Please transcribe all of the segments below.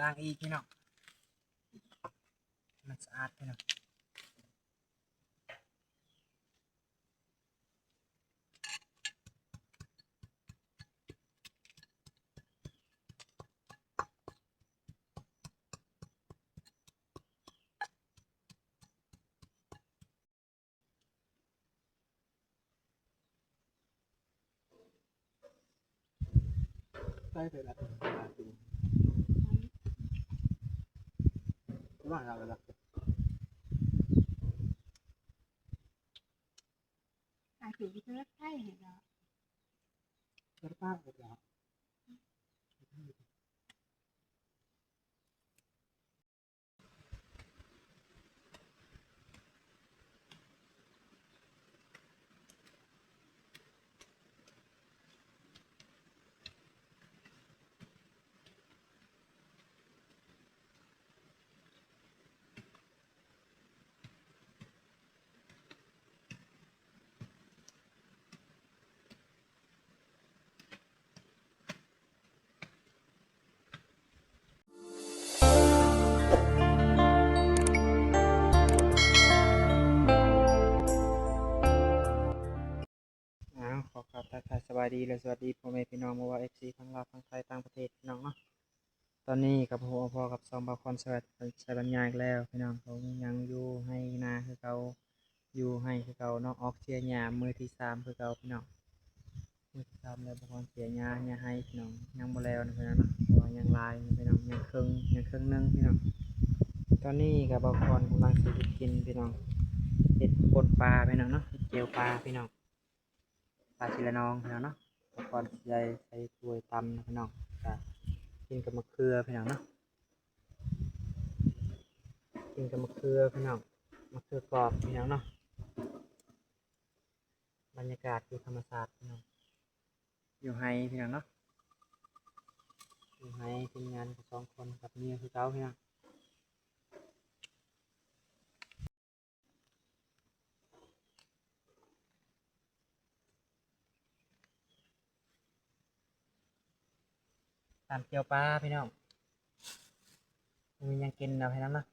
ລ້າງອີກພີ່ນ້ອງ ມັນສະອາດພີ່ນ້ອງ. ໃສ່ໄປລະ ວ່າງເອົາລະ ອາ ຄືເຮັດໃສ່ໃຫ້ລະ ເຮັດປາກເຮັດລະ. ອ້າວ ຂໍກາບທັກທາຍສະບາຍດີ ແລະ ສະຫວັດດີພໍ່ແມ່ພີ່ນ້ອງ ບໍ່ວ່າເອັຟຊີທັງລາວ ທັງໄທ ຕ່າງປະເທດ ພີ່ນ້ອງເນາະ. ຕອນນີ້ກໍພົບກັບຊ່ອງບ່າວຄອນ ໄຊບັນຍາ ອີກແລ້ວພີ່ນ້ອງ. ກໍຍັງຢູ່ໄຮ່ນາຄືເກົ່າ ຢູ່ໄຮ່ຄືເກົ່າເນາະ. ອອກເສຍຫຍ້າມື້ທີສາມຄືເກົ່າພີ່ນ້ອງ ມື້ທີສາມແລ້ວ. ບ່າວຄອນເສຍຫຍ້າ ຫຍ້າໄຮ່ພີ່ນ້ອງ ຍັງບໍ່ແລ້ວນະພີ່ນ້ອງເນາະ ເພາະວ່າຍັງຫຼາຍພີ່ນ້ອງ ຍັງເຄິ່ງ ຍັງເຄິ່ງໜຶ່ງພີ່ນ້ອງ. ຕອນນີ້ກໍບ່າວຄອນກຳລັງຊິເຮັດກິນພີ່ນ້ອງ ເຮັດປົ່ນປາພີ່ນ້ອງເນາະ ເຮັດແຈ່ວປາພີ່ນ້ອງ. ປາຊິລະນອງພີ່ນ້ອງເນາະ ແລ້ວກ່ອນຊິໃສ່ຖ້ວຍຕຳນະພີ່ນ້ອງ ກະກິນກັບໝາກເຂືອພີ່ນ້ອງເນາະ ກິນກັບໝາກເຂືອພີ່ນ້ອງ ໝາກເຂືອກອບພີ່ນ້ອງເນາະ. ບັນຍາກາດຢູ່ທຳມະຊາດພີ່ນ້ອງ ຢູ່ໄຮ່ພີ່ນ້ອງເນາະ ຢູ່ໄຮ່. ທີມງານກໍສອງຄົນກັບເມຍຄືເກົ່າພີ່ນ້ອງ. ຕຳແຈ່ວປາພີ່ນ້ອງ ບໍ່ມີຫຍັງກິນເອົາໃຫ້ນຳເນາະ.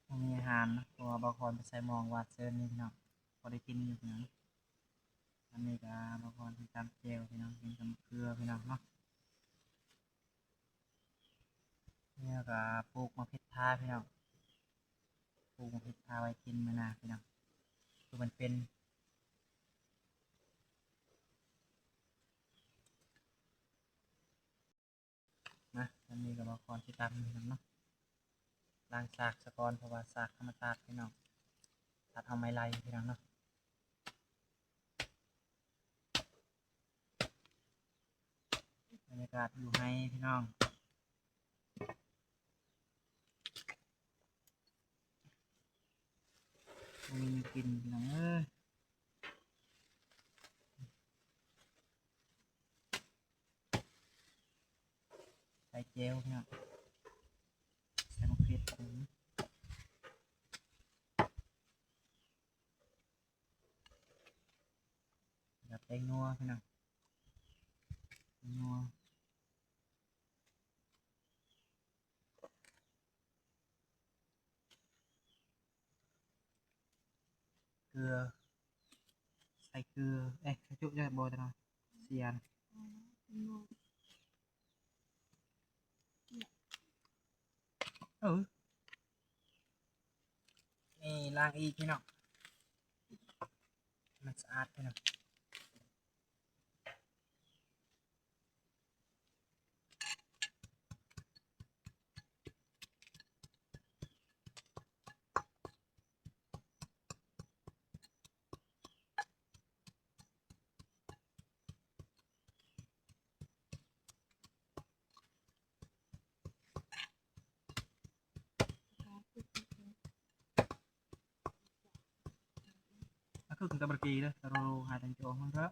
ບໍ່ມີອາຫານເນາະ ເພາະວ່າບ່າວຄອນໄປໃສ່ມອງວາດເຊີນນີ້ພີ່ນ້ອງ ພໍໄດ້ກິນຢູ່ພີ່ນ້ອງ. ອັນນີ້ກໍບ່າວຄອນຊິຕຳແຈ່ວພີ່ນ້ອງ ກິນກັບເຂືອພີ່ນ້ອງເນາະ. ແລ້ວກໍປູກໝາກເຜັດທາພີ່ນ້ອງ ປູກໝາກເຜັດທາໄວ້ກິນມື້ໜ້າພີ່ນ້ອງ ຄືມັນເປັນ. ມາ ອັນນີ້ກໍບ່າວຄອນຊິຕຳພີ່ນ້ອງເນາະ ລ້າງສາກສະກ່ອນ ເພາະວ່າສາກທຳມະຊາດພີ່ນ້ອງ ຕັດເອົາໄມ້ໄລ່ພີ່ນ້ອງເນາະ. ບັນຍາກາດຢູ່ໄຮ່ພີ່ນ້ອງ ບໍ່ມີແນວກິນພີ່ນ້ອງເອີຍ. ໃສ່ແຈ່ວພີ່ນ້ອງ ໃສ່ໝາກເຜັດ ກັບແປ້ງນົວພີ່ນ້ອງ ແປ້ງນົວ ເກືອ ໃສ່ເກືອ ເອີ ໃສ່ຈຸ ບໍ່ຕະນອນ ເສຍນະ. ເອີ ນີ້ລ້າງອີກພີ່ນ້ອງ ມັນສະອາດພີ່ນ້ອງ. Aku kung tabarkada, taro hatan ko hon ra.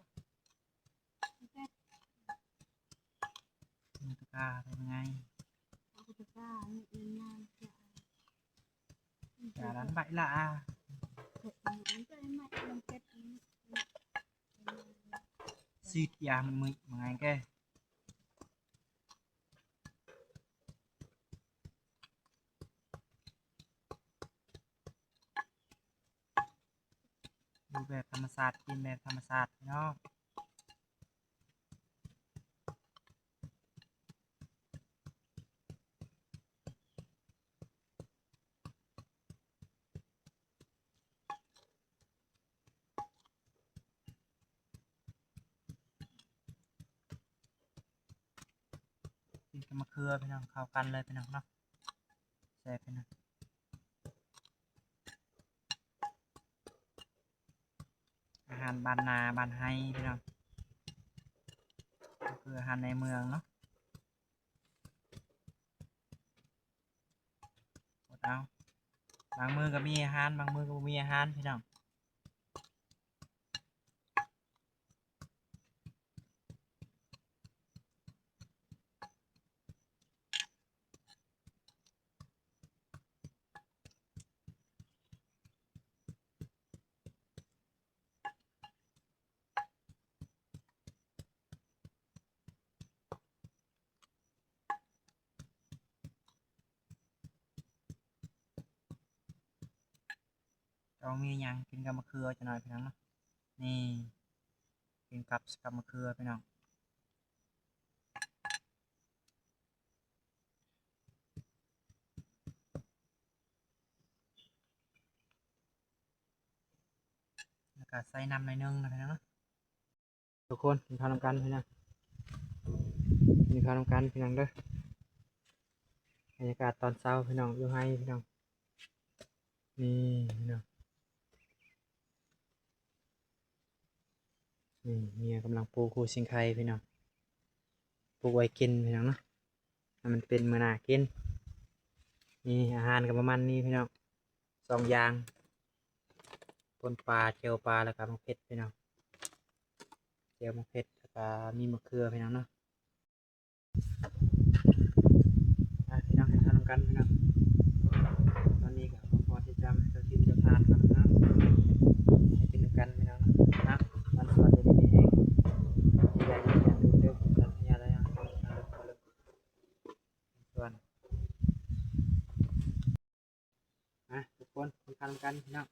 Ini tuh kah, taro ngai. Udah ka, ini, ini, ini. Jalan baiklah. Ini, ini, ini, ini. ສີດຢາມື້ມື້ ມາງ່າຍແກ່ ຢູ່ແບບທຳມະຊາດ ກິນແບບທຳມະຊາດເນາະ. ກິນກັບມະເຂືອພີ່ນ້ອງ ເຂົ້າກັນເລີຍພີ່ນ້ອງເນາະ ແຊບພີ່ນ້ອງ. ອາຫານບ້ານນາບ້ານໄຮ່ພີ່ນ້ອງ ຄືອາຫານໃນເມືອງເນາະ. ອດເອົາ ບາງມື້ກໍມີອາຫານ ບາງມື້ກໍບໍ່ມີອາຫານພີ່ນ້ອງ. ເຈົ້າມີຫຍັງ ກິນກັບມະເຂືອຈັກໜ້ອຍພີ່ນ້ອງເນາະ. ນີ້ ກິນກັບ ກັບມະເຂືອພີ່ນ້ອງ. ແລ້ວກໍໃສ່ນ້ຳໜ້ອຍໜຶ່ງນະພີ່ນ້ອງເນາະ. ທຸກຄົນ ກິນເຂົ້ານຳກັນພີ່ນ້ອງ ກິນເຂົ້ານຳກັນພີ່ນ້ອງເດີ. ບັນຍາກາດຕອນເຊົ້າພີ່ນ້ອງ ຢູ່ໄຮ່ພີ່ນ້ອງ. ນີ້ພີ່ນ້ອງ ນີ້ເມຍກຳລັງປູກຮູ້ຊິງໄຄພີ່ນ້ອງ ປູກໄວ້ກິນພີ່ນ້ອງເນາະ ໃຫ້ມັນເປັນມື້ໜ້າກິນ. ນີ້ອາຫານກໍປະມານນີ້ພີ່ນ້ອງ ສອງຢ່າງ ປົ່ນປາ ແຈ່ວປາ ແລ້ວກໍໝາກເຜັດພີ່ນ້ອງ ແຈ່ວໝາກເຜັດ ແລ້ວກໍມີມະເຂືອພີ່ນ້ອງເນາະ. ອ່າ ພີ່ນ້ອງ ກິນເຂົ້ານຳກັນພີ່ນ້ອງ. ຕອນນີ້ກໍຂໍເຈົ້າທີ່ເຈົ້າທານກ່ອນເນາະ ໃຫ້ກິນນຳກັນພີ່ນ້ອງເນາະ. ນະ ມັນສວນຢູ່ດີມີແຮງ ຢ່າເຮັດຢ່າດູເດີ ສັນຍາໄດ້ ສວນ. ມາທຸກຄົນ ກິນເຂົ້ານຳກັນພີ່ນ້ອງ.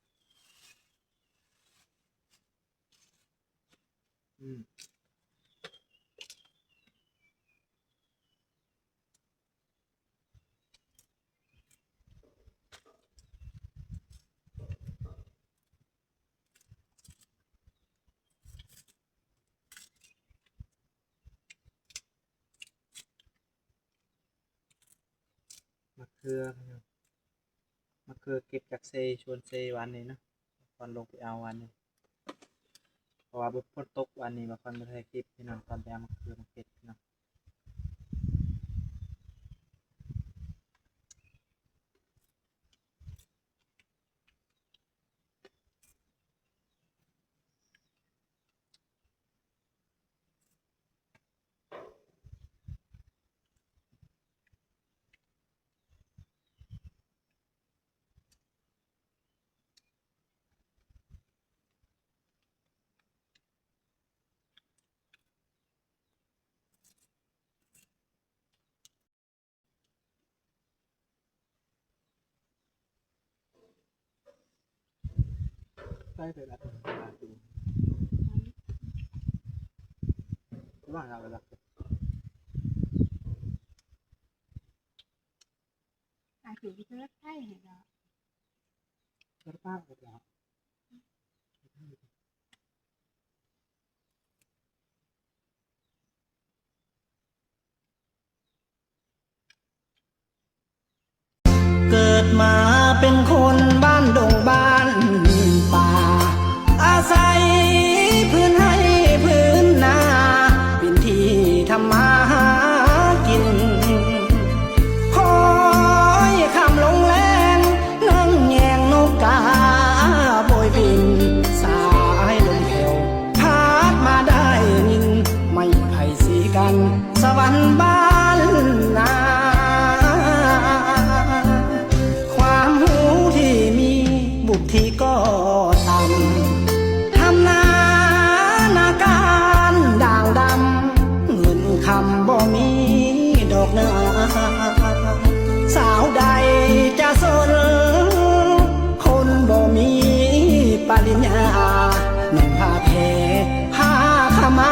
ອືມ ໝາກເຂືອ ໝາກເຂືອເກັບຈາກເຊ ສວນເຊວານນີ້ເນາະ ກ່ອນລົງໄປເອົາວານນີ້ ເພາະວ່າຝົນຕົກວານນີ້ ບໍ່ຄ່ອຍໄດ້ເກັບພີ່ນ້ອງ ຕອນໄປເອົາໝາກເຂືອ ໝາກເຜັດເນາະ. ໃສ່ໄປລະ ວ່າລະ ອາ ຄືເພິ່ນໃສ່ໃຫ້ລະ ເພິ່ນປາກໄປລະ. ເກີດມາເປັນຄົນບ້ານດົງບ້ານປ່າ ອາໄສພື້ນໄຮ່ພື້ນນາ ເປັນທີ່ທຳມາຫາກິນ ຄອຍຄ່ຳລົງແລງ ນັ່ງແຍງນົກກາ ບໍ່ມີດອກນາ ສາວໃດຈະສົນ ຄົນບໍ່ມີປະລິນຍາ ໜຸ່ມຜ້າແພຜ້າຂາວມາ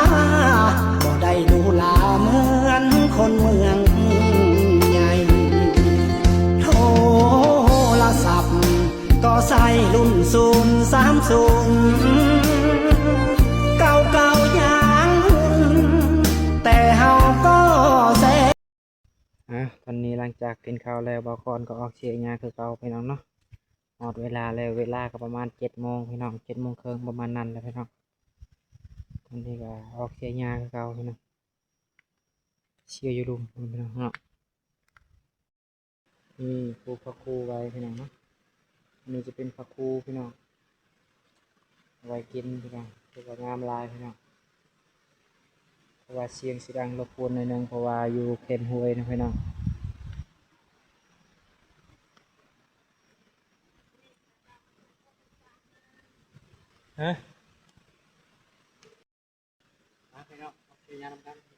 ບໍ່ໄດ້ຫຼູຫຼາເໝືອນຄົນເມືອງໃຫຍ່ ໂທລະສັບ ກໍໃຊ້ລຸ້ນສູນສາມສູນ ເກົ່າໆຢ່າງຮຸ່ນ ແຕ່ເຮົາກໍແຊ ອາ ຕອນນີ້ຫຼັງຈາກກິນເຂົ້າແລ້ວ ບ່າວຄອນກໍອອກເຊຍາຄືເກົ່າພີ່ນ້ອງເນາະ ຮອດເວລາແລ້ວ ເວລາກໍປະມານເຈັດໂມງພີ່ນ້ອງ ເຈັດໂມງເຄິ່ງປະມານນັ້ນແຫຼະພີ່ນ້ອງ ຕອນນີ້ກໍອອກເຊຍາຄືເກົ່າພີ່ນ້ອງ ເຊຍຢູ່ລຸ່ມພຸ້ນພີ່ນ້ອງເນາະ. ນີ້ປູກຜັກຄູໄວ້ພີ່ນ້ອງເນາະ ອັນນີ້ຈະເປັນຜັກຄູພີ່ນ້ອງ ເອົາໄວ້ກິນພີ່ນ້ອງ ຖືວ່າງາມຫຼາຍພີ່ນ້ອງ ເພາະວ່າສຽງຊິດັງລົບກວນໜ້ອຍໜຶ່ງ ເພາະວ່າຢູ່ແຄມຫ້ວຍເນາະພີ່ນ້ອງ ຮະ. ມາພີ່ນ້ອງ ມາເຊຍານຳກັນ.